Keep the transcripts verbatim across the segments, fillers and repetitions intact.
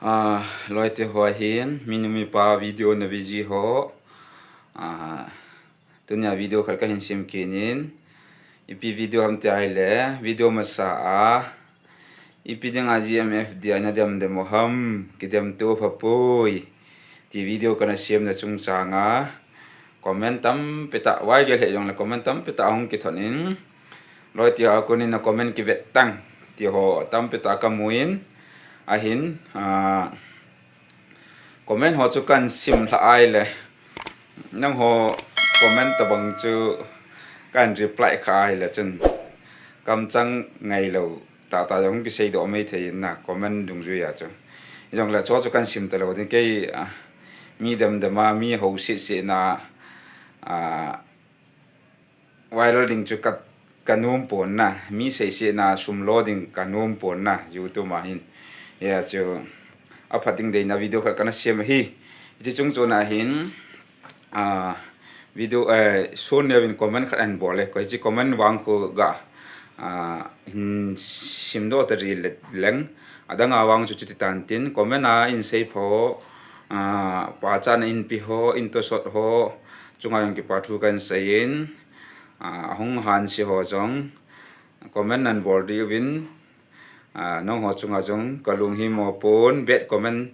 Ah, loite ho hin, minu mipa video na biji ho. Ah, tunia video khat kahin sem kit in. Ipi video ham ti ahile, video masa a. Ipi dinga G M F D I na dem dem u ham, kidem to pha poi. Ti video kana sem na chungchang a. Comment tampi tah, vai gel he jong le comment tampi tah ahung kithon in. Loite ho a kon in na comment kivet tang. Ti ho tampi tah kamu in. Ahin, ah, comment ho chu kan sim lha ahile. Nangho comment tabang chu kan reply kha ahile chun. Kamchang ngailou. Tata jong kisei doh mai thei in na comment dungjui a chu. Jong le chu chu kan sim talou ding kei, ah, mi dem dem a, mi ho sese na, ah, viral ding chu ka, ka nom pon na, mi sese na sum lo ding ka nom pon na, YouTube a hin. Ya chu, aphat ding deina video khat kana sem ahi. Hiche chung chon a hin, ah, video, eh, Son Neo in comment khat ahin bol e, koi hiche comment vang khu ga, ah, hin sim doh ta ri le leng, adang a vang chu chuti tan tin, comment a in sei pho, ah, pachat na in pe ho, in tosot ho, chunga jong kipa thu kan sei in, ah, ahung hanse ho jong, comment nan bol diuvin, ah, nangho chunga jong ka lunghimo pon, bad comment,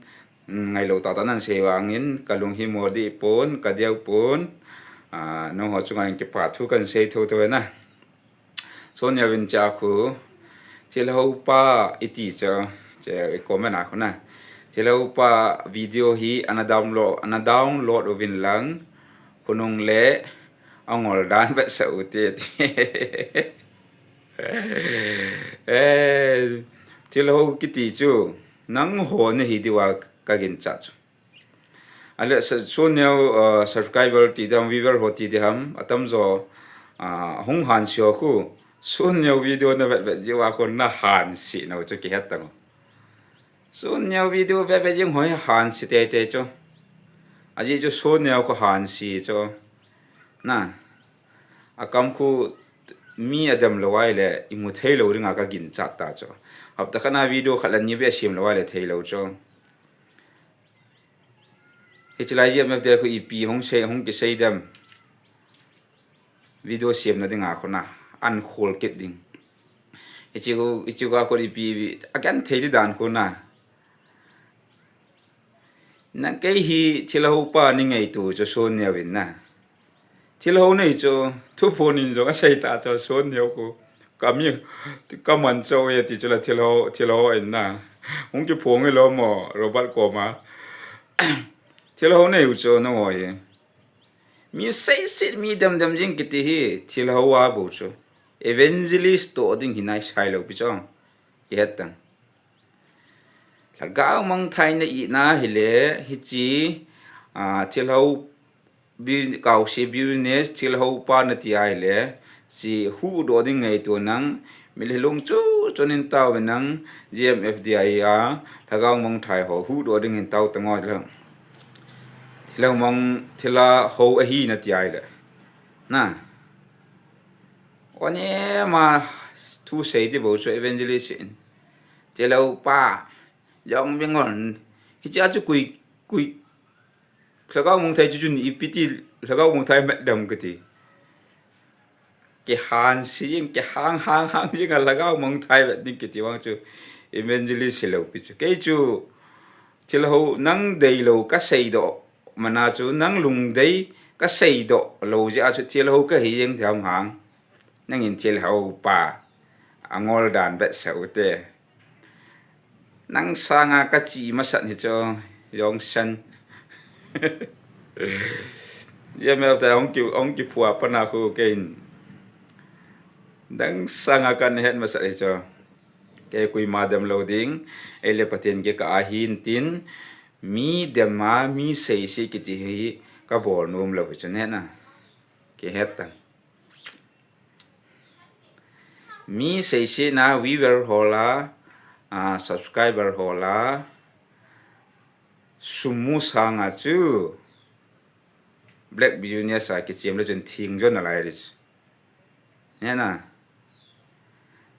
mm, ngailou tah tah nan sei vangin, ka lunghimo deh pon, ka deu pon, ah, nangho chunga jong kipa thu kan sei thotho e na. Son Neo in cha khu, thilhou pa iti chu, che comment a khu na. Thilhou pa video hi ana download, ana download uvin lang, khonung le angol dan vetsah u te ti. Eh, thilhou kiti chu, nangho nahi diuva ka ginchat chu. Ale sa-, Son Neo, ah, subscriber ti diham, viewer ho ti diham, atamjo, ah, hung hanse ho khu, Son Neo video na vet vet jiuva khu na hanse nau chu kihet tang u. Son Neo video vet vet jing ho hi hanse tei tei chu. Ajeh chu Son Neo khu hanse chu. Na. Akam khu mi adam lou ahile, imu thei lou dinga ka ginchat ta chu. Hapta khat na video khat le ni beh sem lou ahile thei lou chu. Hiche lai G M F D I khu ipi hung sei, hung kisei dem. Video semna dinga khu na, an khol kit ding. Hiche khu, hiche khu a khu ipi, akan thei di dan khu na. Na kei hi thilhou pa ni ngaito chu Son Neo in na. Thilhou nei chu, thuphon in jong asei ta chu Son Neo khu. Ka mi, ka man chou e ti chu la thilhou, thilhou in na. Hung kiphong e lo mo, Robert koma. Thilhou nei u chu nangho hi. Mi seiset, mi dem dem jing kiti hi, thilhou a bou chu. Evangelist toh ding hi nai sai lou pi chu. Kihet tang. Lhagao mangthai na ina hile, hiche, ah, thilhou bu-, kaosi business, thilhou pa nati ahile, hiche huhdoh ding ngaito nang, mitlhi lungchon chon in tao nang, G M F D I a, lhagao mangthai ho, huhdoh ding hin tao tang o le. Thilhou mang, thilhou ahi nati ahile. Na. One ma thu sei ti bou chu evangelist in. Thilhou pa, jong bing on. Hiche a chu kui, kui. Lhagao mangthai chu chun ipi ti lhagao mangthai met dem kati. Kihanse jing, kihang, hang, hang jing a lhagao mangthai vet ding kiti vang chu evangelist hilou pi chu. Kei chu thilhou nang deilou ka seidoh. Mana chu nang lungdei ka seidoh lou jeh a chu thilhou kahi jeng tham hang. Nangin thilhou pa. Angol dan vetsah u te. Nang sanga kache masat hi chu, jong san. Jemel ta hung ki, hung kiphua pana khu kein. Nang sanga kahet masat hi chu. Kei koima dem lou ding, ei le Pathen kikah a hin tin, mi dem a, mi seise kiti hi kabol nom lou hi chu nena. Kihet tan. Mi seise na viewer ho la, ah, subscriber ho la, sum mu sanga chu black business a kichem le chun thing jo nalai ri chu. Nena,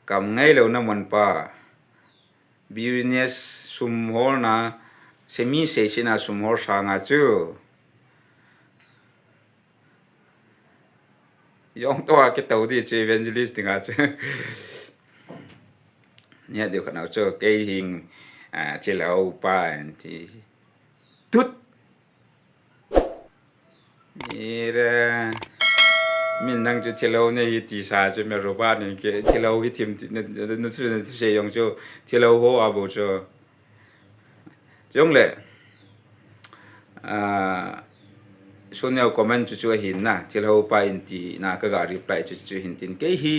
kam ngailou na mon pa, business sum holna, Semi station a sum hol sanga chu. Jong to a kitou di chu evangelist dinga chu. Nia deu khat nau chu kei hing, ah, thilhou pa an ti. Tut. Ira. Min nang chu thilhou nei hi ti sa chu me ro ba ni ke thilhou hi thim ti, na, na, na chu, na chu sei jong chu thilhou ho a bo chu. Jong le, ah, Soniao comment chu chu ahin na, thilhou pa in ti na ka ga reply chu chu hin tin. Kei hi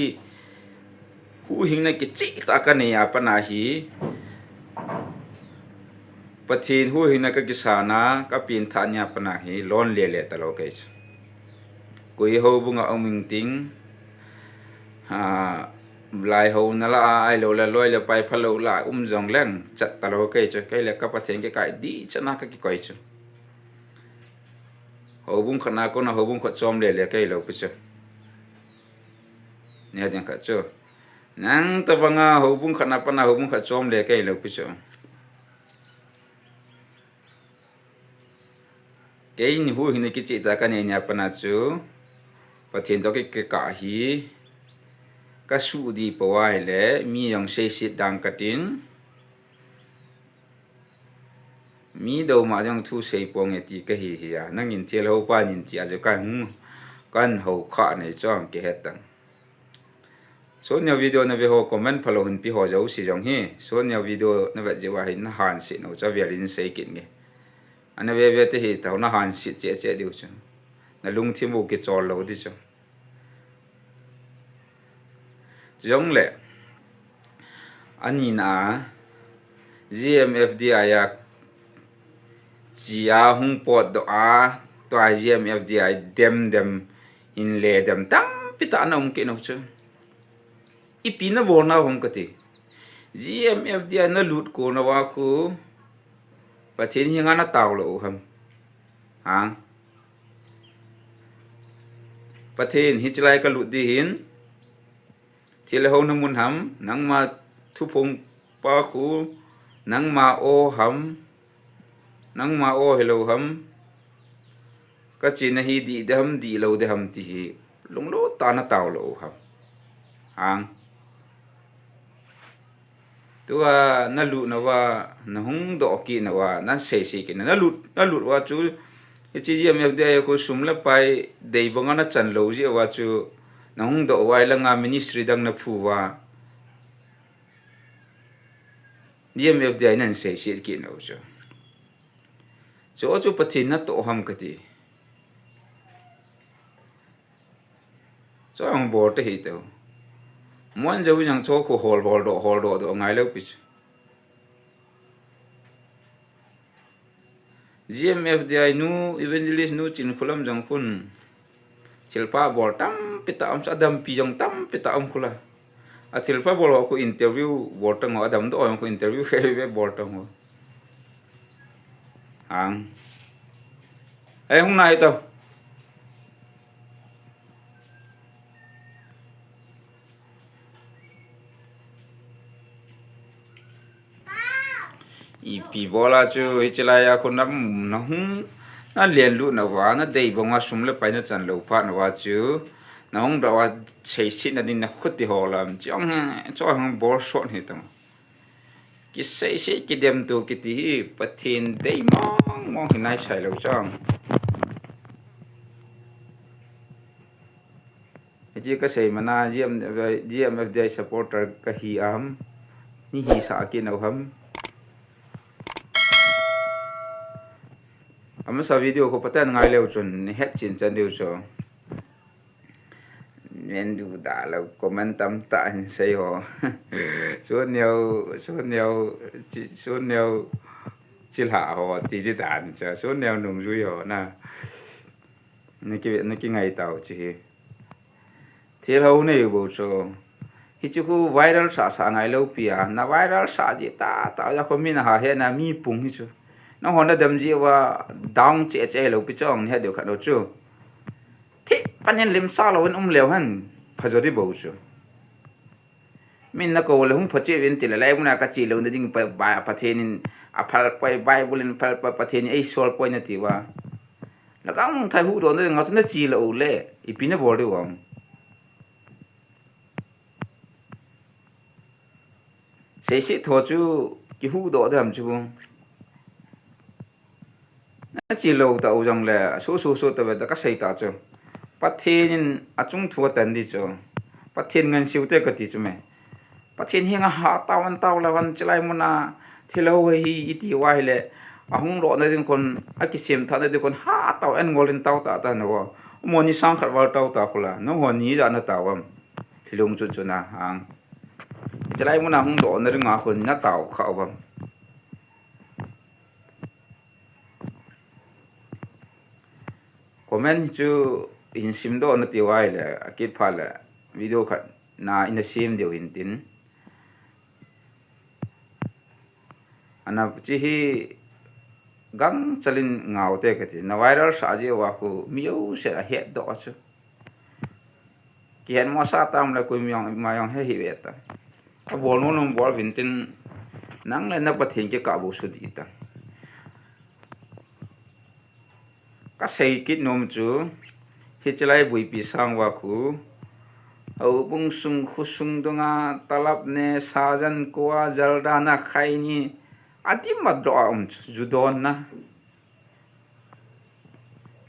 huhhingna kicheh tah ka nei a pat na hi, Pathen huhhingna ka kisa na, ka pengthah nia pat na hi, lon le le talou kei chu. Koi houbung a um ing ting, ah, lai hou na la a, ahilou le loi le pai phalou la um jong leng, chat talou kei chu, kei le ka Pathen kei kai di chana ka kikoi chu. Houbung khat na kona houbung khat chom le le kei lou pi chu. Nia ding khat chu. Nang tabanga houbung khat na pat na houbung khat chom le kei lou pi chu. Kei ni huhhingna kicheh tah ka nei nia pat na chu. Pathen to ki, kikah hi. Ka suh di po a hile, mi jong seiset dang ka tin. Mi dou ma jong thu sei ponge ti ka hi hi a. Nangin thilhou pa nin ti a chu ka hung, kan hou kha nei chong ke het tang. Soniao video na ve ho comment phalou hin pi ho jouse jong hi. Soniao video na vet jeh uva hi na hanset nau chu avel in sei kit nge. Ana ve ve te hi tau na hanset cheh cheh diu chu. Na lungthim u kichol lou di chu. Jong le. Ani na. G M F D I a chi a hung potdoh a, tua G M F D I dem dem, hin le dem tampi tah ana um kit nau chu. Ipi na bol nau ham kati. G M F D I na lut ko nau a khu, Pathen henga na tao lou u ham. Hang. Pathen hiche lai ka lut di hin. Thilhou na mun ham, nangma thuphong pa khu, nangma o ham, nangma o hilou ham, ka chena hi dih de ham, dihlou de ham ti hi, lunglut tah a na tao lou u ham. Hang. Tua na lut nau a, na hung doh kit nau a, na sei sei kit nau a, na lut, na lut uva chu, hiche G M F D I a khu sum le pai dei banga na chan lou jeh uva chu, na hung doh uva, hilanga ministry dang na phu uva, G M F D I nan seiset kit nau chu. Chu chu Pathen na toh ham kati. Chu ang bol te hi teu. Mon jong jang chu khu hol hol doh, hol doh doh ngai lou pi chu. G M F D I nu, Evangelist nu Chinkholam jong khun. Thilpha bol tampi tah um chu, adampi jong tampi tah um khu la. A thilpha bol ho khu interview bol tang ho, adamdoh ho khu interview he ve bol tang ho. Ang. Ei, hung nai to. Ipi bol a chu, hiche lai a khu na, na hung, na len lut nau va, na dei banga sum le pai na chan lou phat nau va chu, na hung doh a seiset na ding na khuti ho lam, chu ang he, chu ang bol sot hi tang. Kiseiset kidem tu kiti hi, Pathen dei mong mong hi nai sai lou chang. Hiche ka sei mana G M, G M F D I supporter ka hi am, ni hi sa kit nau ham. Amasa video khu patan ngai leu chun, ni het chin chan diu chu. Nen du da lou comment tam tah hin sei ho. Soniao, Soniao, chi, Soniao, chilha ho, ti di dan cha, Soniao nungjui ho na. Na ki, na kingai tau chi hi. Thilhou nei bou chu. Hichu khu viral sa sa ngai lou pi a. Na viral sa ji ta ta ja khu min ha he na mi pung hi chu. Na hon na dem ji wa down che che lou pi chong ni ha deu khat lou chu. Thi panin lim sa lou in um leu han. Pha jo di bou chu. Min na ko le hung pha che vin ti le lai mun a ka che lou na ding pa, pa, Pathen in aphal poi, Bible in phal poi, Pathen in eisol poi nati uva. Lhagao Muangthai huhdoh nading a chu nache lou le, ipi nabol diu ham. Seiset ho chu kihuhdoh ding ham chu. Nache lou tah u jongle, su su su tave ta kasei ta chu. Pathen in achung thu atan di chu. Pathen ngansei u te kati chu me. Pathen henga hatah in tao leu hen, chulai muna thil ho hi iti uva ahile, ahung lona ding khun, akisem thah na ding khun, hatah in ngol in tao tah tah nao. Amaho ni sang khat val tao tah khu la, nangho ni ijat natao ham. Thilung chun chun a hang. Chulai muna hung lona dinga khun natao kha u ham. Comment chu hin simdoh nati uva ahile, akit phat le video khat na ina sem diu hin tin. Ana chi hi gangchal in ngau te kati, na viral sah jeh uva khu mi jouse ahetdoh a chu. Kihet mo sa tam le koi ma jong he hi ve ta. Abol nom nom bol vin tin, nang le na Pathen kikah bou sudih ta. Kasei kit nom chu, hiche lai buipi sang uva khu, houbung sung khosung dunga talap ne, sajan kua, jaldana khai ni, adimat doh a um chu, ju donna.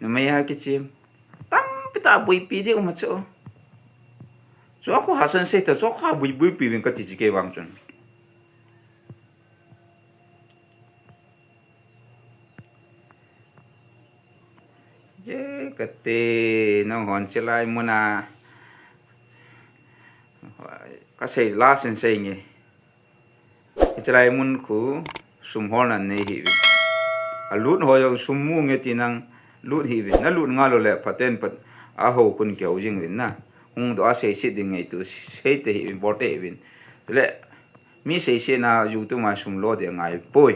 Numei a kichem. Tampi tah buipi ding um a chu. Chu a khu hasan sei ta, chu a khu bui buipi vin kati chu kei vang chun. Je kati, nanghon chulai muna. Kasei last in sei nge. Chulai mun khu sum holna nei hih uvin. Alut ho jong sum mu nge ti nang lut hih uvin. Nalut ngal u le phaten phat a ho khun kihou jing uvin na. Hung doh a seiset ding ngeitu sei te hih uvin, bol te hih uvin. Le mi seiset na YouTube a sum lo ding ngai poi.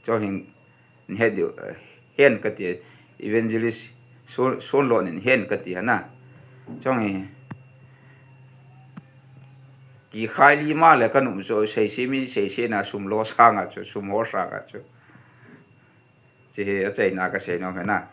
Chong hin het diu, eh, hen kati, evangelist Son, Sonlon in hen kati hana. Chong hi, kikhai li ma le kanum chu, seiset mi seiset na sum lo sanga chu, sum ho sanga chu. Chi hi achaina kasei nom hena.